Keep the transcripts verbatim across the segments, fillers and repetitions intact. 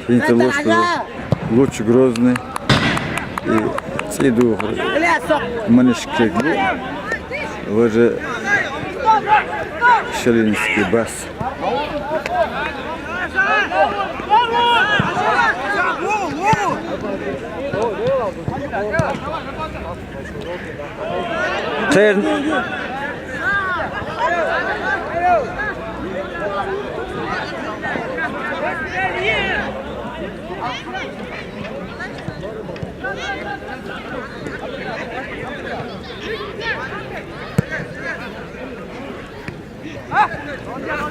Инта луш ду Луч Грозный и цӀи ду Манишкеглу, важа Шалинский Бас. Терн.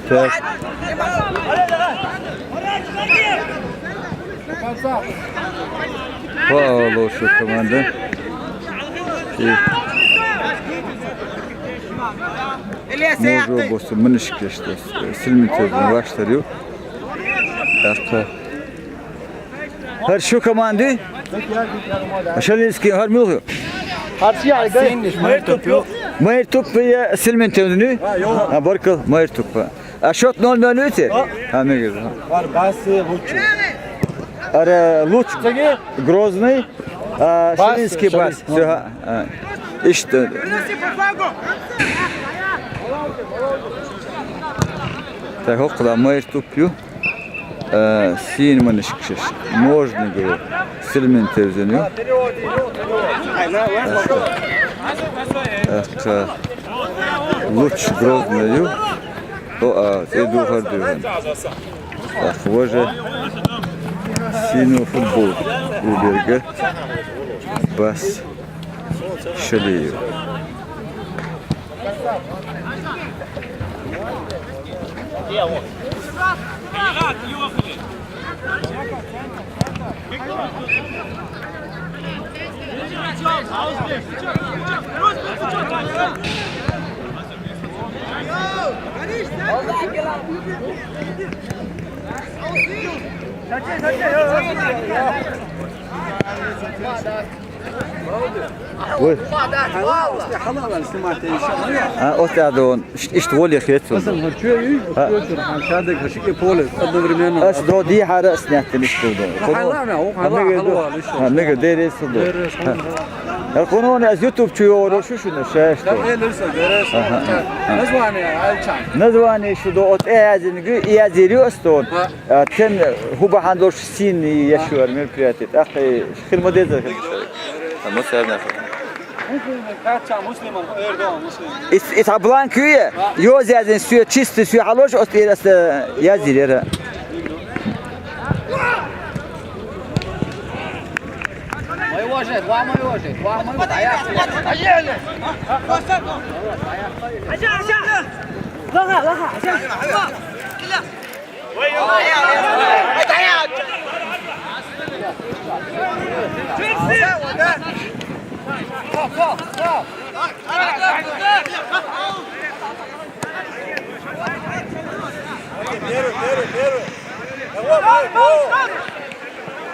Так. Фаул шу команда. И мужу босу Манишкеш, силмитезин ваштарю. Так. ХӀар шу команди? Шалинский, хӀар муха? Синниш, Майртуп ю. Майртуп я, силмин тевдни? А, баркал, Майртуп. А счёт ноль ноль вите? А, мегер. Бар Бас лучше. Ара Луч. Грозный. А, Бас, Шалинский Бас. Шалинский. Всё, а. Ишта. Так, хохла Майртуп ю. Э, син Манишкеш, можно, говорю, силмин тевзеню. Так, э, Луч Грозный ю. О, а, цӀи ду хӀар ду. Так, важа сину футбол. Уберга. Бас. Шалиев. Ой. А, вот я дон. Ишт, ишт воли хет сон. Асан, ха, чё, ю? Ха. Чё, чё, ха, шадек, ха, шике поле, одновременно. Ас до ди хара снятен ишт до. Ха, ла, ме, о, ха, ла, ха, ла, ишт. Ха, мега дерес до. Дерес, ха. Ха. Я куну не аз YouTube чё, ро шу шу на шеш. Да, э, лиса, дерес. Ага, ага. Название, альчан. Название шу до, от, э, азин гу, и азирю астон. Ха. А, тен хуба хандош син и яшуар мероприятие. Ах, э, хирма деза, хирма. А, мы сами. Ис, ис аблан кюе. Йоз язин сюе, чисто сюе халош, ост ираса язирера. Моего же, два моего же, два моего, а я... Поехали! Аша, аша! Лага, лага, аша!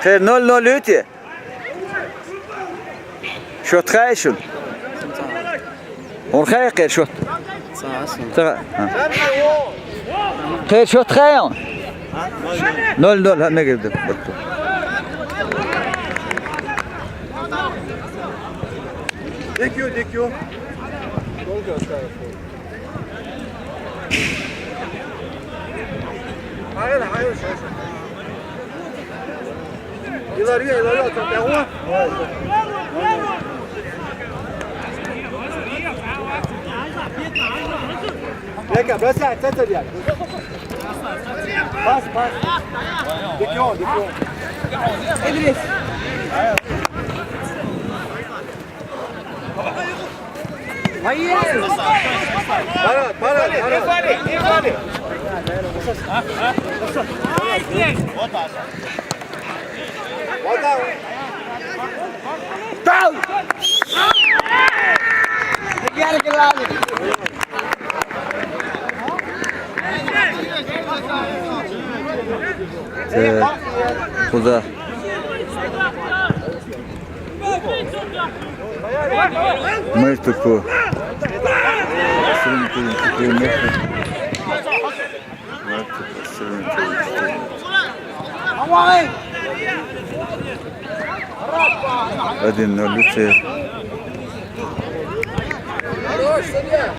Хер ноль ноль ути. Счёт хайшун. Он хай хер счёт. Ца, ца. Ца, а. Хер счёт хай он. Ноль ноль, ха, мегер де. Д Q, Д Q. Долго осталось. Hayır, hayır, şaşır. İleriye, ileriye at, devam. Bekle, ben sen, sen de gel. Pas, pas. Dikkat, dikkat. İdris. Para, para, para. Dal! Э, куда? Мэр туку. Сырым кулым туку, мэр туку. Мэр туку, сырым кулым туку. Один ноль, Люци.